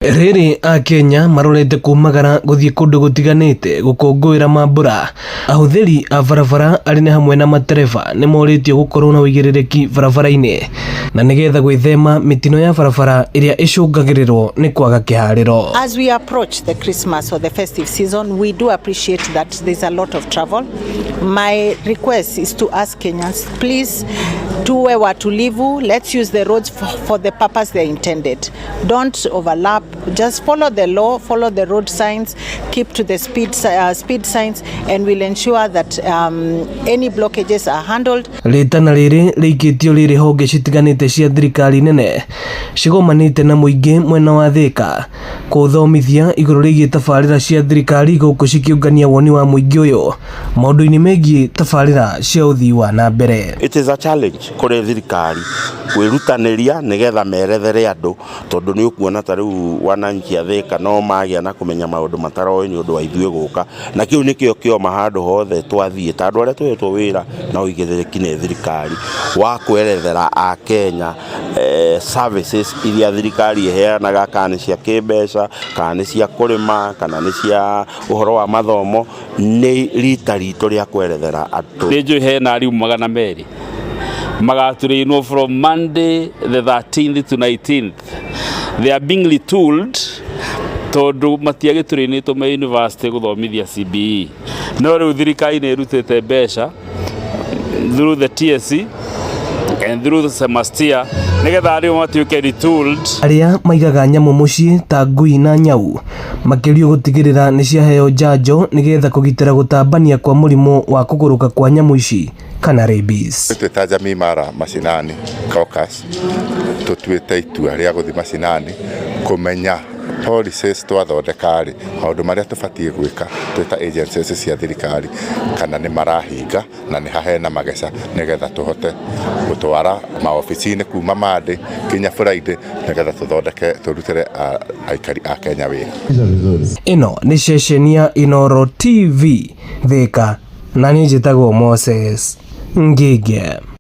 Rĩrĩ Akenya marorete kumagara gũthiĩ kũndũ gũtiganĩte gũkũngũĩra mambura, ahũthĩri a barabara arĩa nĩ hamwe na matereba nĩ morĩtio gũkorwo na ũigĩrĩrĩki barabara-inĩ na nĩgetha gwĩthema mĩtino ya barabara ĩrĩa ĩcũngagĩrĩrwo nĩ kwaga kĩharĩro. As we approach the Christmas or the festive season, we do appreciate that there's a lot of travel. My request is to ask Kenyans, please tuwe watulivu, let's use the roads for the purpose they're intended. Don't overlap, just follow the law, follow the road signs, keep to the speed signs, and we'll ensure that any blockages are handled. Rĩtana rĩrĩ rĩikĩtio rĩrĩ honge citiganĩte cia thirikari nene cigomanĩte na mũingĩ mwena wa Thĩka kũthomithia igũrũ rĩgiĩ tabarĩra cia thirikari gũkũ cikĩũngania woni wa mũingĩ ũyũ maũndũ-inĩ megiĩ tabarĩra cia ũthii wa na mbere. It is a challenge kũrĩ thirikari kwĩrutanĩria nĩgetha merethere andũ, tondũ nĩ ũkuona ta rĩu wananchi a Thĩka no magĩa na kũmenya maũndũ mataroĩ nĩ ũndũ wa ithuĩ gũka, na kĩu nĩkĩo kĩoma handũ hothe twathiĩ ta andũ arĩa tũhetwo wĩra na ũigĩrĩrĩki nĩ thirikari wa kwerethera Akenya services iria thirikari ĩheanaga, kana nĩ cia kĩmbeca, kana nĩ cia kũrĩma, kana nĩ cia ũhoro wa mathomo. Nĩ rita ritũ rĩa kwerethera andũ. Nĩ njũĩ hena arimũ 200 magaturĩinwo from Monday the 13th to 19th. They are being retooled tondũ matiagĩturĩinĩtwo me university gũthomithia CBE, no rĩu thirikari nĩ ĩrutĩte mbeca through the TSC and through the Semastia nĩgetha arimũ matuĩke retooled. Arĩa maigaga nyamũ mũciĩ ta ngui na nyau makĩrio gũtigĩrĩra nĩ ciaheo njanjo nĩgetha kũgitĩra gũtambania kwa mũrimũ wa kũgũrũka kwa nyamũ ici kana rabies. Twĩ ta Jamii Mara Mashinani Caucus tũtuĩte itua rĩa gũthiĩ mashinani kũmenya policies twathondeka rĩ, maũndũ marĩa tũbatiĩ gwĩka twĩ ta agencies cia thirikari kana nĩ marahinga na nĩ hahena mageca, nĩgetha tũhote gũtwara maobici-inĩ kuma Monday nginya Friday, nĩgetha tũthondeke tũrutĩre aikari a Kenya wĩra. Ĩno nĩ ceceni ya Inooro TV Thĩka, na niĩ njĩtagwo Moses Ngige.